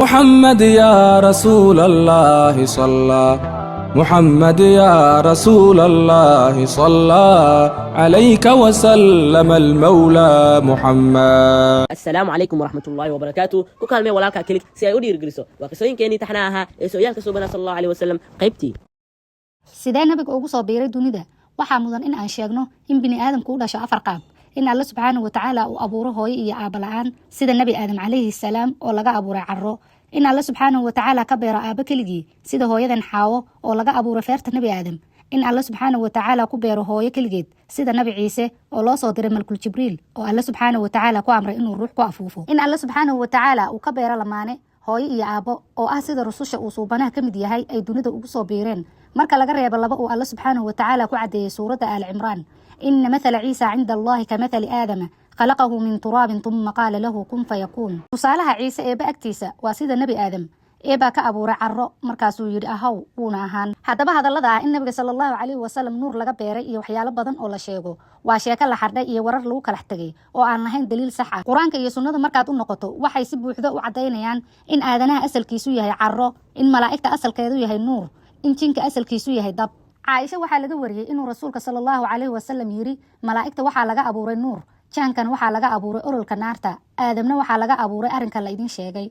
محمد يا رسول الله صلى، محمد يا رسول الله صلى عليك وسلم المولى محمد. Assalaamu calaykum waraxmatullaahi wabarakaatu. Ku kaalmee walaalkaa click si ay u dhiirigeliso. Waa qisooyinkeenii taxna ahaa ee sooyaalka suubana sal Allahu aleyh wasalam qaybtii. Sidee nabiga ugu soo biiray dunida? Waxaa mudan in aan sheegno in bini aadamku u dhasho afar qaab: in Alle subxaanahu watacaala uu abuuro hooyo iyo aaba la-aan, sida Nebi Aadam calayhi salaam oo laga abuuray caro; in Alle subxaanahu watacaala ka beero aabo keligii, sida hooyadan Xaawo oo laga abuuray feerta Nebi Aadam; in Alle subxaanahu watacaala ku beero hooyo keligeed, sida Nabi Ciise oo loo soo diray malkul Jibriil oo Alle subxaanahu watacaala ku amray inuu ruux ku afuufo; in Alle subxaanahu watacaala uu ka beero lamaane, hooyo iyo aabo, oo ah sida rususha uu suubanaha ka mid yahay ay dunida ugu soo biireen, marka laga reebo laba uu Alle subxaanahu watacaala ku caddeeyey suuradda Aal Cimraan: "إن مثل عيسى عند الله كمثل آدم، خلقه من تراب ثم قال له كن فيكون." Tusaalaha Ciise Eebbe agtiisa waa sida Nebi Aadam. Eebaa ka abuuray caro, markaasuu yidhi "Ahaw," wuuna ahaan. Haddaba hadallada ah in nabiga sala Allahu calayhi wasalam nuur laga beeray iyo waxyaalo badan oo la sheego waa sheeko la xardhay iyo warar lagu kalax tegay oo aan lahayn daliil sax ah. Qur-aanka iyo sunnada markaad u noqoto, waxay si buuxdo u caddaynayaan in aadanaha asalkiisu yahay caro, in malaa'igta asalkeedu yahay nuur, in jinka asalkiisu yahay dab. Caaisha waxaa laga wariyey inuu rasuulka sala Allahu calayhi wasalam yiri: "Malaa'igta waxaa laga abuuray nuur, jaankan waxaa laga abuuray ololka naarta, Aadamna waxaa laga abuuray arrinka la idin sheegay."